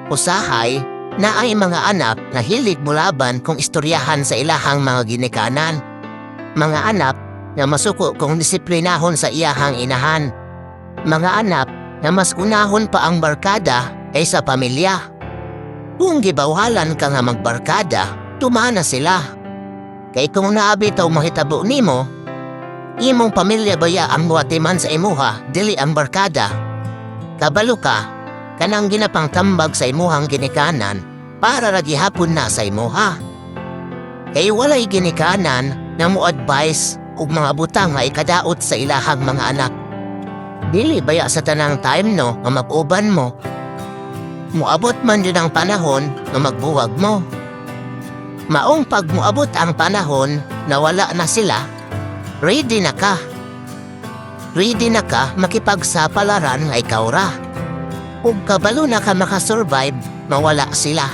Usahay, naay mga anak nga hilig mulaban kung istoryahan sa ilahang mga ginikanan. Mga anak nga masuko kung disiplinahon sa iyahang inahan. Mga anak nga mas unahon pa ang barkada kaysa pamilya. Kung gibawalan ka nga magbarkada, tumana sila. Kay kung naa bitaw mahitabo nimo, imong pamilya baya ang muatiman sa imuha, dili ang barkada. Kabalo ka, kanang ginapangtambag sa imuhang ginikanan, para ra gihapon na sa imuha. Kay walay ginikanan na mo advice og mga butang nga ikadaot sa ilahang mga anak. Dili baya sa tanang time, no, nga mag-uban mo. Muabot man din ang panahon nga magbuwag mo. Maong pag muabot ang panahon na wala na sila, ready na ka. Ready na ka makipagsapalaran nga ikaw ra. Ug kabalo na ka makasurvive, mawala sila.